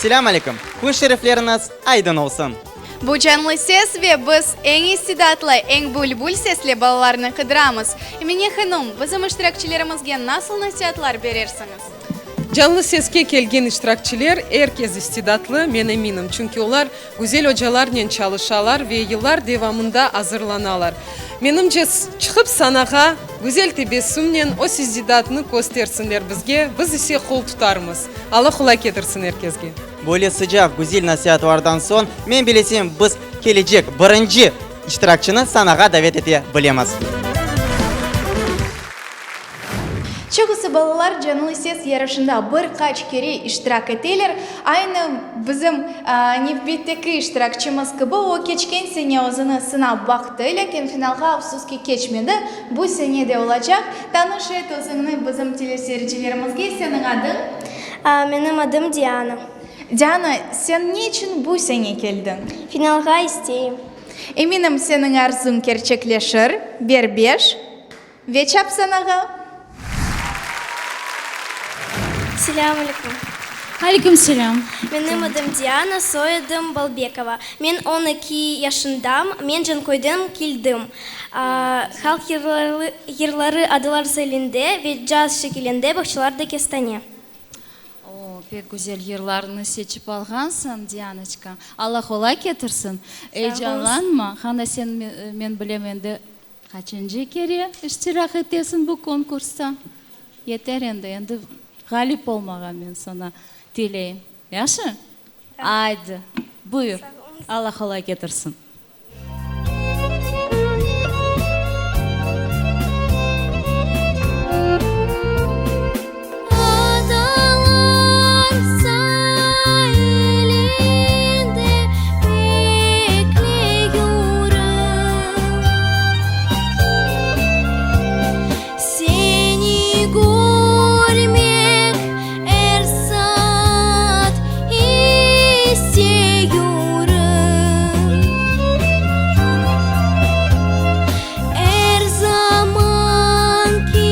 Selâm aleyküm! Kün şerifleriñiz aydın olsun! Bu Canlı ses ve biz eñ istidatlı, eñ bülbül sesli balalarnı qıdıramız. Emine hanum, bizim iştirakçilerimizge nasıl nasiatlar berersiñiz? Canlı seske kelgen iştirakçiler er kes istidatlı, men eminim, çünki olar güzel ocalarnen çalışalar ve yıllar devamında azırlanalar. Menimce, çıqıp sanağa güzel tebessümnen öz istidatını köstersinler bizge, biz ise qol tutarmız. Alla qolay ketirsin er kesge. Böyle sıcaq, güzel nasiatlardan soñ, men bilesem, biz kelecek birinci iştirakçını sanağa davet ete bilemiz. Çoqusı balalar Canlı ses yarışında bir qaç kere iştirak eteler. Aynı bizim nevbetteki iştirakçımız kibi, o, keçken sene özüni sınap baqtı, lâkin finalğa, afsus ki, keçmedi. Bu sene de olacaq. Tanış et özüñni bizim teleseyircilerimizge, seniñ adıñ? Menim adım Diana. Diana, sen ne içün bu sene keldiñ? Finalğa isteyim. Eminim, seniñ arzuñ kerçekleşir. Ber beş. Ve çap sanağa. Selâm aleyküm. Aleyküm selâm. Menim adım Diana, soyadım Balbekova. Men 12 yaşındam, men Canköyden keldim. Halq yırları Adalar sailinde ve caz şekilinde Bağçalarda kestane. O, pek güzel yırlarnı seçip alğansıñ, Dianoçka. Alla qolay ketirsin. Eyecanlanma. Qana sen, men bilem endi, Qaçıncı kere iştirak etesiñ bu konkursta? Yeter endi, endi ğalip olmağa men saña tileyim. Yahşı? Aydı, buyur. Alla qolay ketirsin. Adalar sailinde bekleyurım Seni körmek er saat isteyurım Er zamanki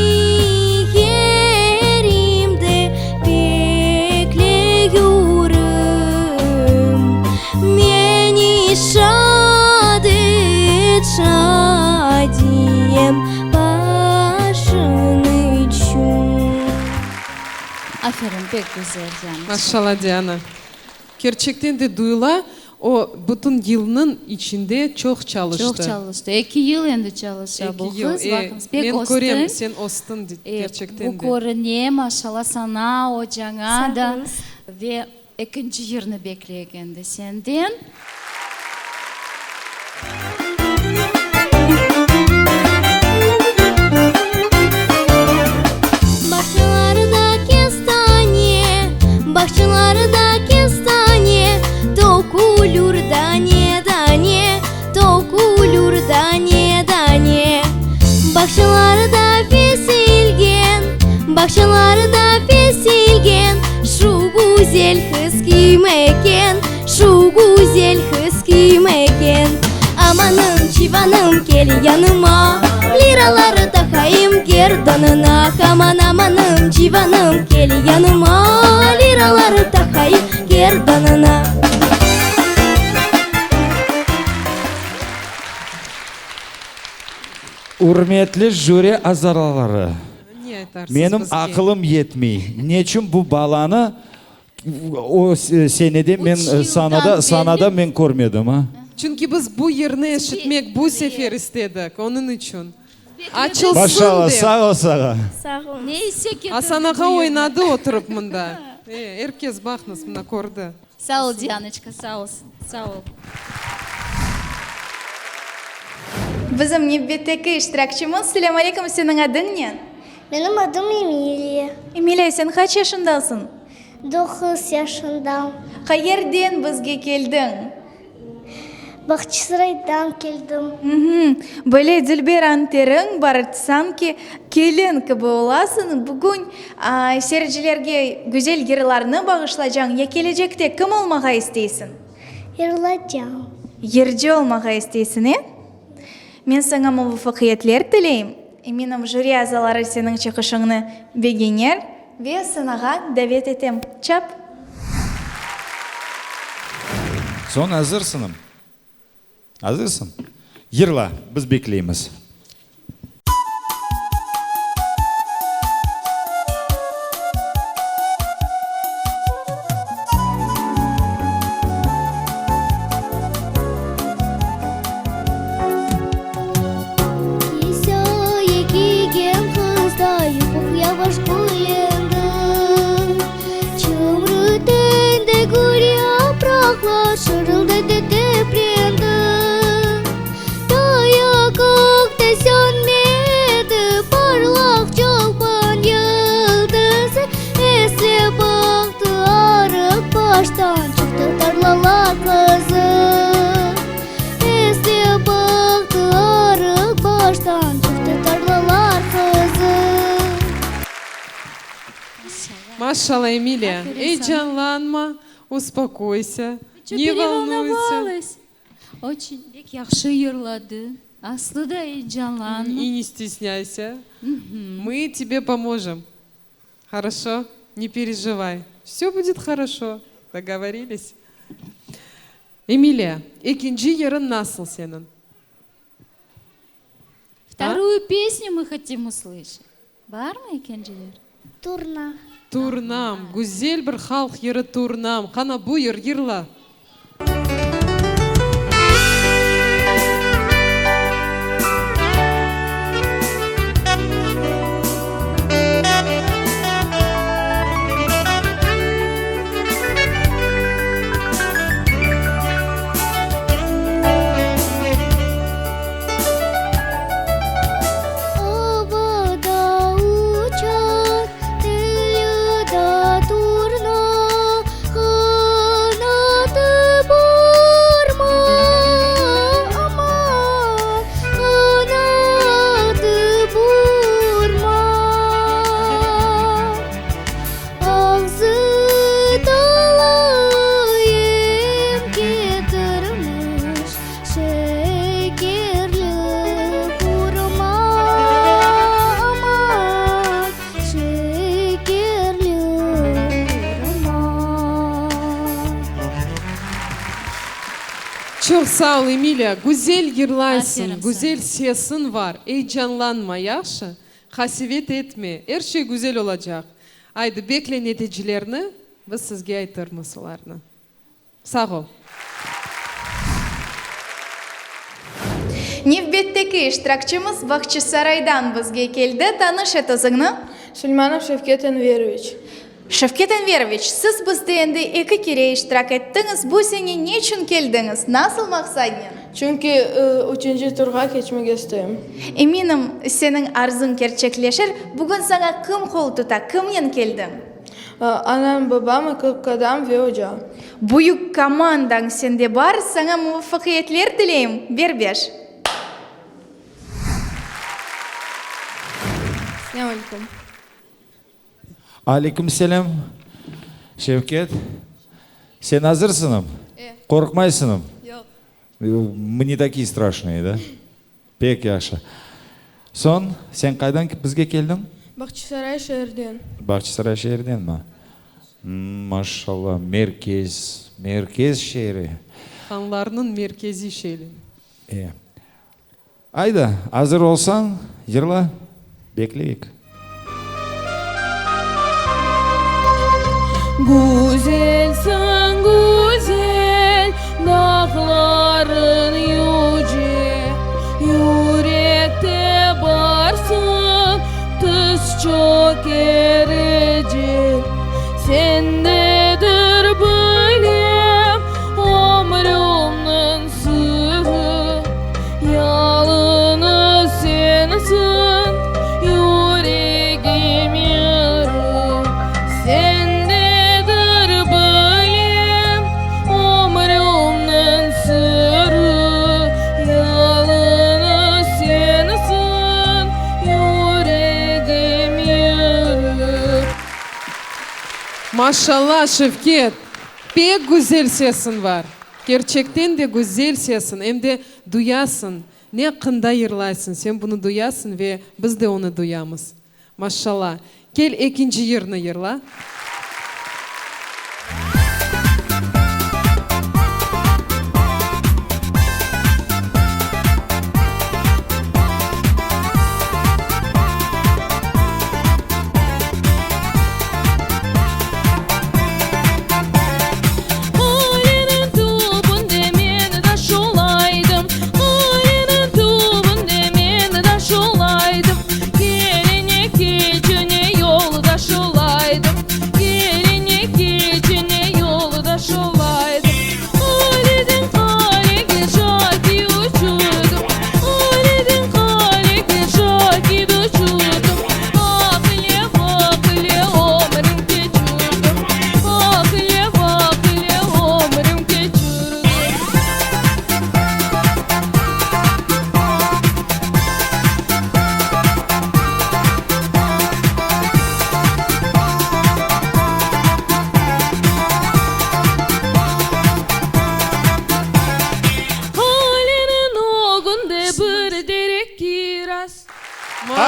yerimde bekleyurım, Meni şad et, şadiyem, başıñ içün. Aferin, pek güzel, Diana. Maşallah, Diana. Kerçekten de duyula, o, bütün yılnıñ içinde çoq çalıştı. Çoq çalıştı. Eki yıl endi çalışa bu Eki yıl, qız. e, Baqıñız, pek men körem, östi. sen östiñ, E, kerçekten bu de. körüne, maşallah, saña, ocaña Sağ da. oluñız. Ve ekinci yırnı bekleyik endi senden. Bağçalarda kestane, bağçalarda kestane, Tökülür dane-dane, tökülür dane-dane. Bağçalarda fesilgen, bağçalarda fesilgen, Şu güzel qız kim eken, şu güzel qız kim eken? Amanım, civanım, kel yanıma, Liraları taqayım gerdanına. Aman, amanım, civanım, kel yanıma, Liraları taqayım gerdanına. Ürmetli jüri azaları, Ne aytarsız menim bizge? aqılım yetmey, neçün bu balanı o senede men Üç yıldan sanada berli. sanada men körmedim, a? Çünki biz bu yırnı eşitmek bu sefer istedik, onıñ içün. Açılsın Maşallah, dep. sağ ol sağa. Sağ oluñız. Ne ise ketirdi Asan bu ağa yırnı. oynadı oturıp mında. E, er kes baqıñız, mına kördi. Sağ ol, Dianoçka, sağ ol, sağ ol. Bizim nevbetteki iştirakçimiz, selâm aleyküm, seniñ adıñ ne? Menim adım Emiliya. Emiliya, sen qaç yaşındasıñ? Doquz yaşındam. Qayerden bizge keldiñ? Bağçasaraydan keldim. Böyle dülber anteriñ bar, sanki kelin kibi olasıñ. Bugün seyircilerge güzel yırlarnı bağışlacañ. Ya kelecekte kim olmağa isteysiñ? Yırlacam. Yırcı olmağa isteysiñ, e? Men saña muvafaqiyetler tileyim. Eminim, jüri azaları seniñ çıqışıñnı begener ve sanağa davet etem. Çap! Soñ azırsıñm? Azırsıñ? Yırla, biz bekleymiz. Kisöye kiygen qızday yavaş güllendi. Çımrıtende gül yapraqlar şırıldadı teprendi. Taya kökte sönmedi parlaq çolpan yıldızı, Eslep baqtı arıq baştan çıqtı tarlalar qızı. Eslep baqtı arıq baştan çıqtı tarlalar qızı. Maşallah, Emiliya, Aferin sana. eyecanlanma, uspokoyся, Ço ne volnuyся. perevolnovalась? Oçün bek yahşı yırladı. Aslı da eyecanlanma. И не стесняйся. Мы тебе поможем. Хорошо? Не переживай. Все будет хорошо. Договорились? Эмилия, ekinci yırıñ nasıl seniñ? Vtoruyu pesnю мы hotim услышать. Barmı ekinci yır? Turna. Turnam, güzel bir halq yırı Turnam. Qana, buyur, yırla. Avada uçan tüylü da turna, Qanatı barmı, aman, qanatı burma. Ağzı tolu yem ketirmiş, Şekerli hurma, aman, şekerli hurma. Çoq sağ ol, Emiliya. Güzel yırlaysıñ, Aferin güzel sesiñ var. Eyecanlanma, yahşı? Qasevet etme, er şey güzel olacaq. Aydı, bekle neticilerni, biz sizge aytırmız olarnı. Sağ ol. Nevbetteki iştirakçimiz Bağçasaraydan bizge keldi. Tanış et özüñni. Suleymanov Şevket Enveroviç. Şevket Enveroviç, siz bizde endi eki kere iştirak ettiñiz. Bu sene neçün keldiñiz? Nasıl maqsadnen? Çünki üçünci turğa keçmege isteyim. Eminim, seniñ arzuñ kerçekleşir. Bugün saña kim qol tuta, kimnen keldiñ? Anam, babam, eki kadam ve oca. Büyük komandañ sende bar, saña muvafaqiyetler tileyim, ber beş. Selâm aleyküm. Aleyküm selâm, Şevket. Sen azırsıñmı? E. Qorqmaysıñmı? Yoq. Мы не такие страшные, да? Pek yahşı. Soñ, sen qaydan bizge keldiñ? Bağçasaray şeerden. Bağçasaray şeerindenmi? Maşallah, merkez, merkez şeeri. Hanlarnıñ merkeziy şeeri. E. Ayda, azır olsañ, yırla, bekleyik. Güzelsiñ, güzel, dağlarıñ yüce, Yürekte barsıñ, tiz çökerici. Sendedir bilem ömrümniñ sırı, Yalıñız sensiñ yüregim yırı. Sendedir bilem ömrümniñ sırı, Yalıñız sensiñ yüregim yırı. Maşallah, Şevket, pek güzel sesiñ var. Kerçekten de güzel sesiñ, em de duyasıñ, ne aqqında yırlaysıñ, sen bunı duyasıñ ve biz de onı duyamız. Maşallah. Kel, ekinci yırnı yırla.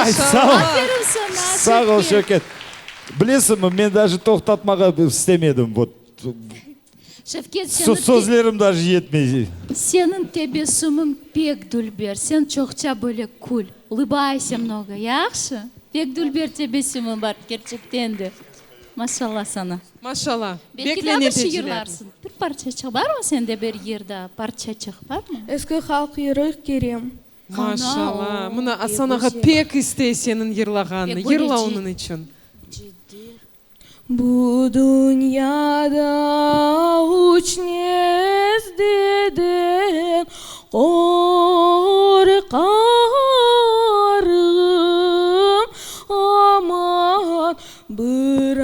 Ay, sağ ol. Aferin sana, Sağ ol, Şevket. Şevket. Bilesiñmi, men daje toqtatmağa istemedim. Vot. Şevket, seni Sözlerim daje yetmey. Seniñ tebessümiñ pek dülber. Sen çoqça böyle kül. Ulыбайся mnogo. Yahşı? Pek dülber tebessümiñ bar, kerçekten de. Maşallah sana. Maşallah. Belki Bekle daa bir şey netecelerni. yırlarsıñ. Bir parçaçıq barmı sende bir yır daa, parçaçıq barmı? Eski halq yırı Kerem. Maşallah. O, Mına pek Asan ağa güzel. pek istey seniñ yırlağanını. Pek böyle Yırla ciddi. onıñ içün. Ciddi. Bu dünyada üç nesneden qorqarım, aman, bir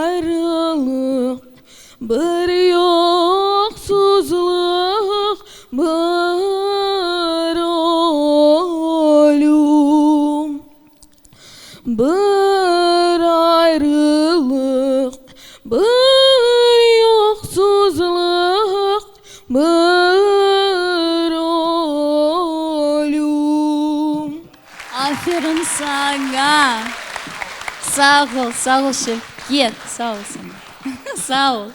ayrılıq, bir yoqsuzlıq, bir ölüm. Bir ayrılıq, bir yoqsuzlıq, bir ölüm. Aferin saña! Sağ ol, sağ ol, Şevket, sağ ol saña. Sağ ol.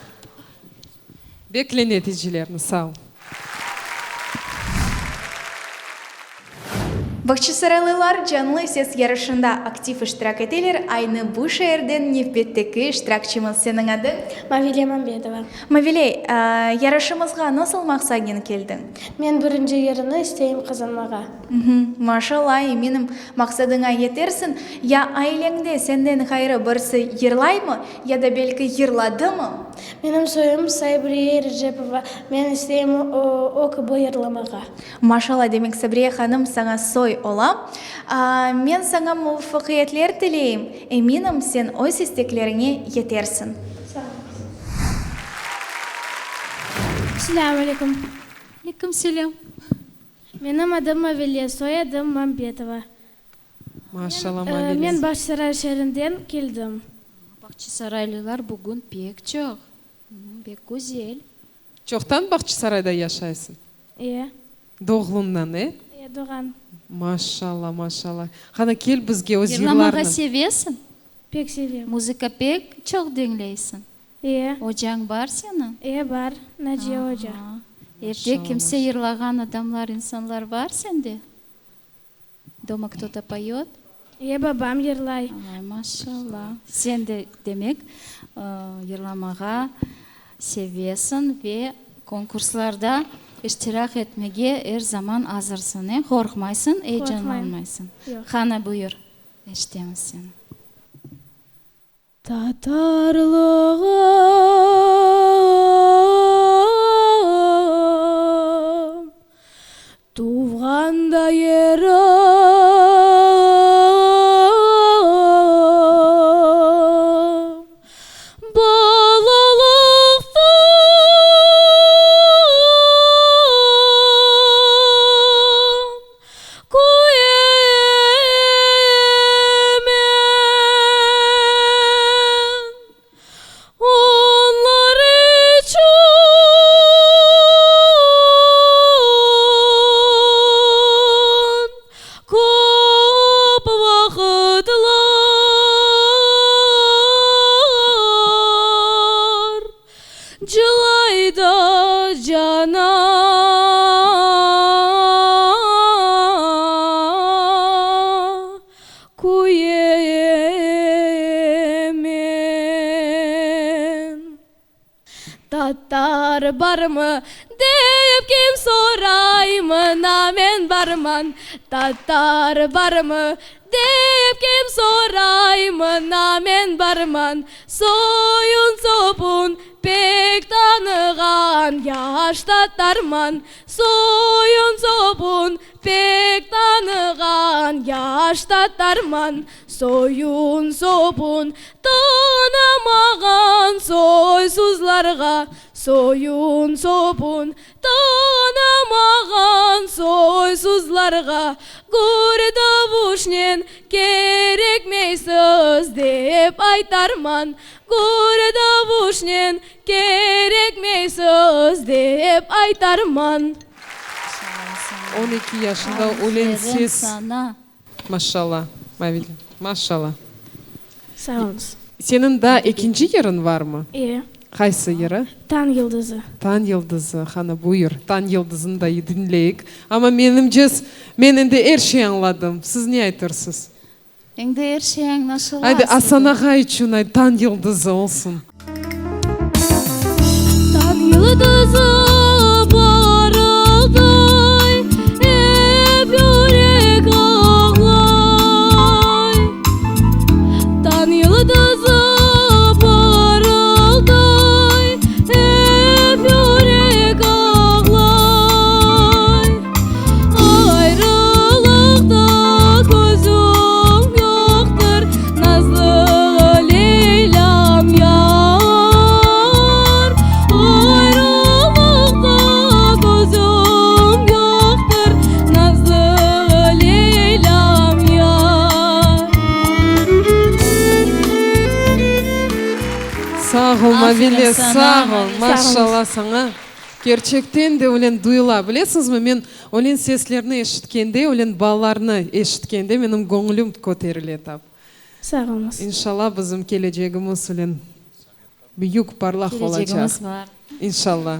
Bekle neticelerni, sağ ol. Bağçasaraylılar Canlı ses yarışında aktiv iştirak eteler, aynı bu şeerden nevbetteki iştirakçimiz. Seniñ adıñ? Mavile Mambetova. Mavile, yarışımızğa nasıl maqsadnen keldiñ? Men birinci yerini isteyim qazanmağa. Maşallah, eminim, maqsadıña yetersiñ. Ya aileñde senden ğayrı birisi yırlaymı ya da belki yırladımı? Menim soyum Sabriye Recepova, men isteyim o kibi yırlamağa. Maşallah, demek Sabriye hanım saña soy ola. Men saña muvafaqiyetler tileyim, eminim, sen öz istekleriñe yetersiñ. Sağ oluñız. Selâm aleyküm. Aleyküm selâm. Menim adım Mavile, soyadım Mambetova. Maşallah, Mavile. Men Bağçasaray şeerinden keldim. Bağçasaraylılar bugün pek çoq. Pek güzel. Çoqtan Bağçasarayda yaşaysıñ? E. Doğlundan, e? E, doğan. Maşallah, maşallah. Qana, kel bizge öz Yırlamağa yırlarnı. sevesiñ? Pek sevem. Muzıka pek çoq diñleysiñ? E. Ocañ bar seniñ? E, bar, Naciye oca. Evde kimse yırlağan adamlar, insanlar bar sende? Doma kto-to poyot? E, babam yırlay. Ay, maşallah. Sen de, demek, yırlamağa sevesiñ ve konkurslarda iştirak etmege er zaman azırsıñ, e? Qorqmaysıñ, eyecanlanmaysıñ. Yoq. Qana, buyur, eşitemiz seni. Tatarlığım tuvğanda yerim. Balalıqtan Küyemen, onlar içün köp vaqıtlar Cılay da cana küyemen. Tatar barmı dep kim soray, mına men barman. Tatar barmı dep kim soray, mına men barman. Soyun-sopun pek tanığan yaş tatarman. Soyun-sopun pek tanığan yaş tatarman. Soyun-sopun tanımağan soysuzlarğa, Soyun-sopun Tanımağan soysuzlarğa gür davuşnen kerekmeysiz dep aytarman, gür davuşnen kerekmeysiz dep aytarman. 12 yaşında ölen ses. Aferin sana. Maşallah, Mavile, maşallah. Sağ oluñız. Seniñ daa ekinci yırıñ varmı? E. Qaysı yırı? Tañ yıldızı. Tañ yıldızı, qani, buyur, Tañ yıldızını da diñleyik. Amma menimce, men endi er şey añladım. Siz ne aytırsız? Endi er şey añlaşıla. Aydı, Asan ağa içün ayt, Tañ yıldızı olsun. Tañ yıldızı parılday, ep yürek ağlay. Tañ yıldızı parılday, ep yürek ağlay. Ayrılıqta közüm yoqtır, Nazlı Leylâm yar. Ayrılıqta közüm yoqtır, Nazlı Leylâm yar. Sağ ol, Mavile, sağ ol, maşallah saña. Kerçekten de ölen duyula. Bilesiñizmi, men ölen seslerni eşitkende, ölen balalarnı eşitkende menim göñlüm köterile tap. Sağ oluñız. İnşallah bizim kelecegimiz ölen büyük, parlaq olacaq. Kelecegimiz bar. İnşallah.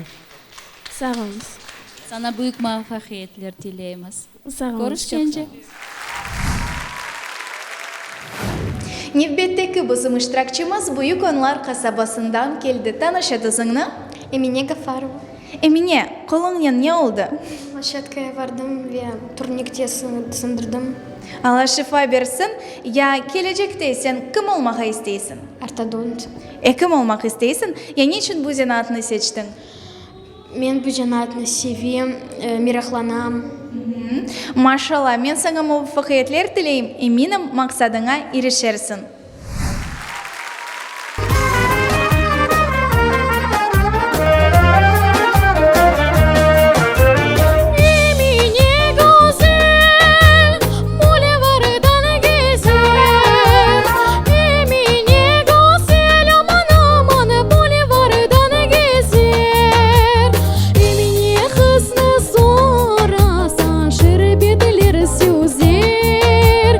Sağ oluñız. Saña büyük muvafaqiyetler tileymiz. Sağ oluñız. Körüşkence. Nevbetteki bizim iştirakçimiz Büyük Onlar qasabasından keldi. Tanış et özüñni. Emine Gafarova. Emine, qoluñnen ne oldı? Ploşçadkaya vardım ve turnikte sındırdım. Alla şifa bersin. Ya kelecekte sen kim olmağa isteysiñ? Ortodont. Ekim olmaq isteysiñ? Ya niçün bu zenaatnı seçtiñ? Men bu zenaatnı sevem, meraqlanam. Maşallah, men saña muvafaqiyetler tileyim, eminim, maqsadıña irişersiñ. Emine güzel, bulevardan gezer. Emine güzel, aman-aman, bulevardan gezer. Emine qıznı sorasañ, şerbetler süzer.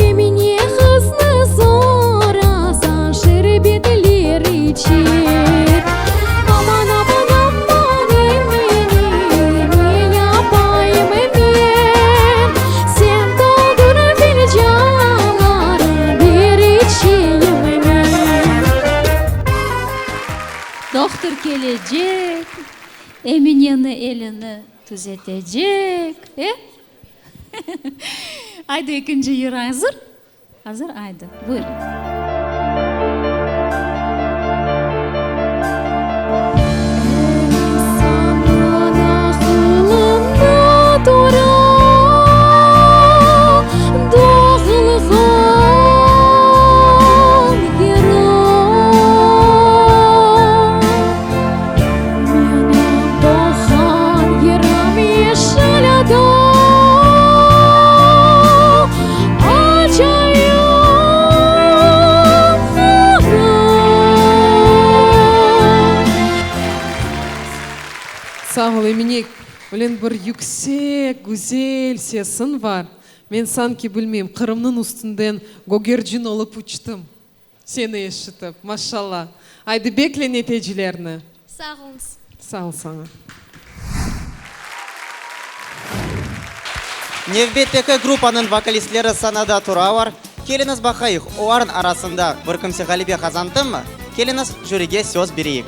Emine qıznı sorasañ, şerbetler içer. Aman, aman, aman, Emine, ne yapayım men? Sen doldur filcanları, bir içeyim men. Dohtur kelecek, Emineni elini tüzetecek, e? Aydı, ekinci yır azır? Azır, aydı, buyur. Er insannıñ aqılında tura doğulğan yeri. Menim doğğan yerim Yeşil Ada, acayip Qırım. Sağ ol, Emine, öyle bir yüksek, güzel sesiñ var. Men sanki, bilmeyim, Qırımnıñ üstünden gögercin olıp uçtım. Seni eşitip, maşallah. Aydı, bekle netecilerni. Sağ oluñız. Sağ ol saña. Nevbetteki gruppanıñ vokalistleri sanada turalar. Keliñiz baqayıq, olarnıñ arasında bir kimse ğalebe qazandımı? Keliñiz, jürige söz bereyik.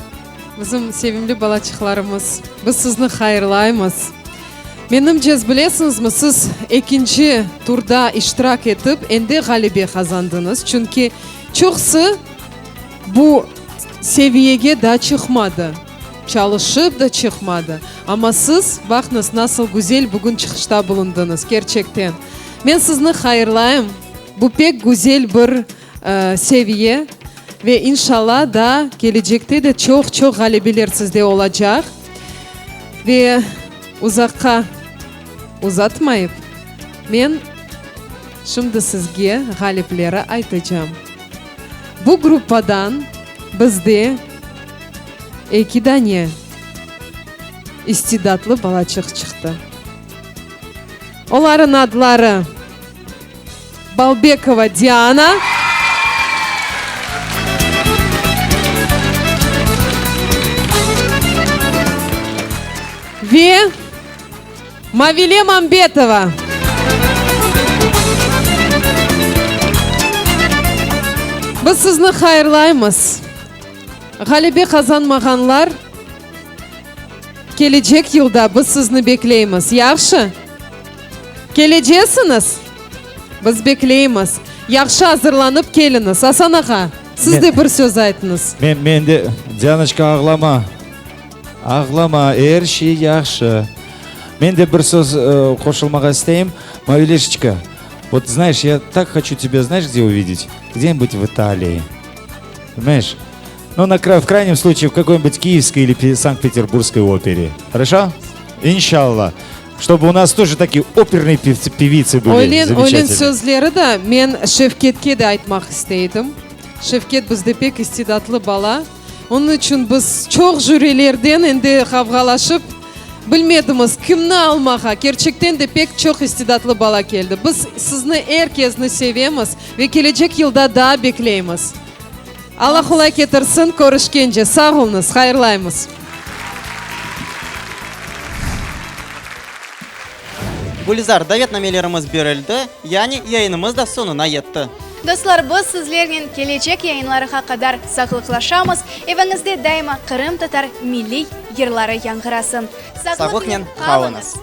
Bizim sevimli balaçıqlarımız, biz sizni hayırlaymız. Menimce, bilesiñizmi, siz ekinci turda iştirak etip, endi ğalebe qazandıñız, çünki çoqusı bu seviyege daa çıqmadı, çalışıp da çıqmadı. Amma siz, baqıñız, nasıl güzel bugün çıqışta bulundıñız, kerçekten. Men sizni hayırlayım, bu pek güzel bir seviye ve inşallah daa kelecekte de çoq-çoq ğalebeler sizde olacaq. Ve uzaqqa uzatmayıp, men şimdi sizge ğalipleri aytacam. Bu gruppadan bizde eki dane istidatlı balaçıq çıqtı. Olarıñ adları. Balbekova Diana. Ve Mavile Mambetova. Biz sizni hayırlaymız. Ğalebe qazanmağanlar, kelecek yılda biz sizni bekleymiz, yahşı? Kelecesiñiz? Biz bekleymiz. Yahşı azırlanıp keliñiz. Asan ağa, siz de bir söz aytıñız. Men, men de, Dianoçka, ağlama. Ağlama, er şey yahşı. Men de bir söz qoşulmağa isteyim. Mavileşçka, vot znaешь, ya tak hoçu tebya, znaешь, gde uvidetь? Gde-nibudь v Italii. Понимаешь? Ну, на, в крайнем случае, в какой-нибудь киевской или санкт-петербургской опере. Хорошо? İnşalla. Чтобы у нас тоже такие оперные певцы, певицы были Öylen, öylen замечательные. sözleri de men Şevketke de aytmaq istey edim. Şevket bizde pek istidatlı bala. Onıñ içün biz çoq jürilerden endi qavğalaşıp, bilmedimiz, kimni almağa. Kerçekten de pek çoq istidatlı bala keldi. Biz sizni er kezni sevemiz ve kelecek yılda daa bekleymiz. Alla qolay ketirsin, körüşkence. Sağ oluñız, hayırlaymız. Gülizar, davetnamelerimiz berildi, yani yayınımız da soñuna yetti. Dostlar, biz sizlernen kelecek yayınlarğa qadar sağlıqlaşamız, eviñizde daima qırımtatar milliy yırları yañğırasın. Sağlıqnen qalıñız!